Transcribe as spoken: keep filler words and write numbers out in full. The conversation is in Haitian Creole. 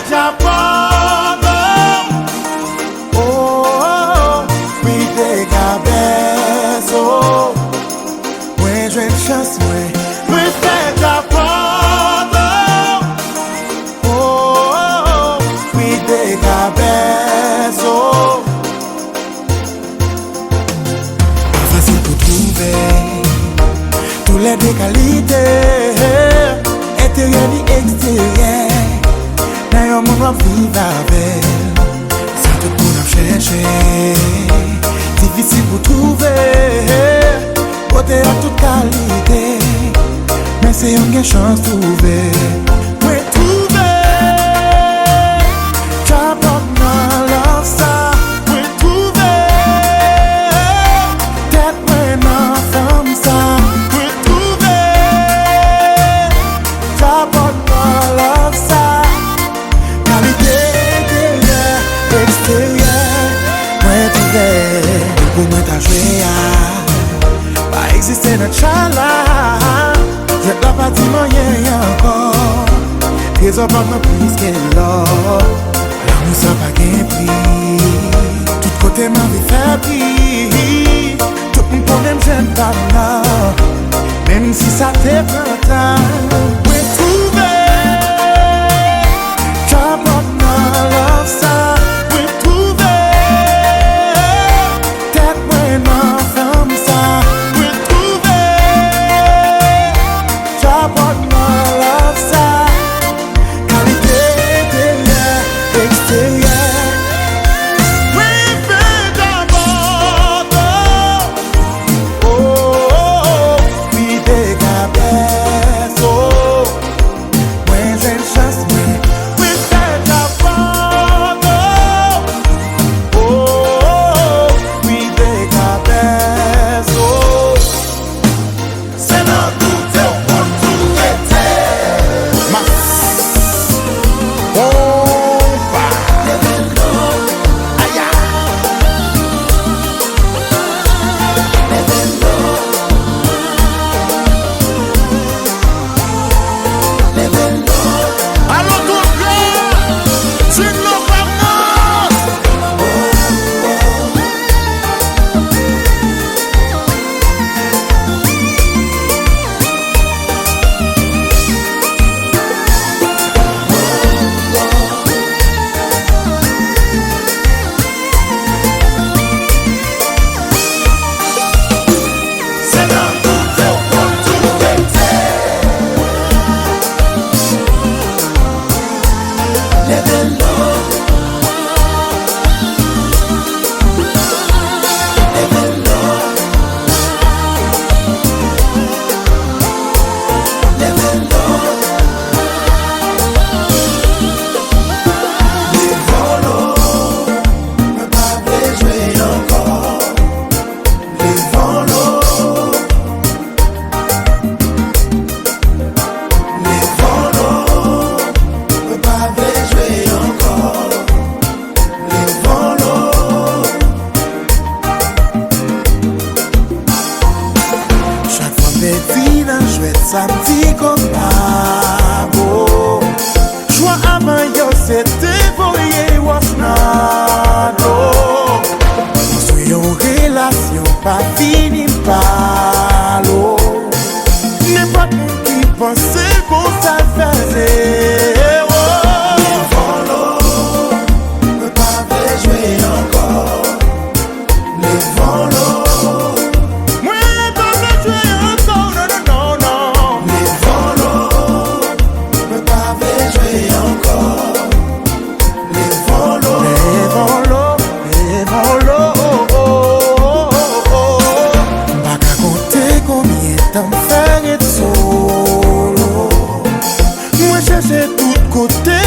Djapòt, oh, oh, oh, wi, Dega Bèzo. Mwen jwenn chans mwen, mwen fè djapòt, oh, oh, oh, wi, Dega Bèzo. Pa fasil pou twouve toulède kalite, enteryè ni eksteryè, nan yon moun w ap viv avè l. Sa tout moun ap chèche, difisil pou twouve, bote ak tout kalite, men se yon gen chans twouve. Mwen twouve djapòt nan love sa, mwen twouve tèt mwen nan fanm sa, mwen twouve djapòt nan love sa. Kalite enteryè, eksteryè, mwen twouve. Pou mwen ta jwe a, pa egziste nan tchala. Jwèt la pa di m anyen ankò. Trezò pa m nan plis ke lò. Lanmou sa pa gen pri. Tout kote m anvi fè bri. Tout moun konnen m jwenn pa m nan. Menm si sa te pran tan. Mwen twouve djapòt nan love sa. Mwen twouve tèt mwen nan fanm sa. Mwen twouve djapòt nan love sa. Kalite enteryè, eksteryè. Mwen fè djapòt, oh, oh, oh, wi, Dega Bèzo. Mwen jwenn chans mwen, mwen fè djapòt, oh, oh, oh, wi, Dega Bèzo. Se nan doute w konn tou rete. Mas. Konpa. Aya. Alon tonbe. Jwenn lòv pa mòs. Chak fwa m pèdi nan jwèt sa, m di konpa bon. Chwa avan yo se te voye wòch nan dlo. Konstwi yon relasyon pa fini, m pa lo. Nenpòt moun ki panse konsa l fè zewo. Mwen pa vle jwe ankò. Mwen pa vle jwe ankò, non, non, non, non. Mwen pa vle jwe ankò. Levon lo, levon lo, levon lo, oh, oh, oh, oh. M pa ka konte konbyen tan m fè ret solo. Mwen chèche tout kote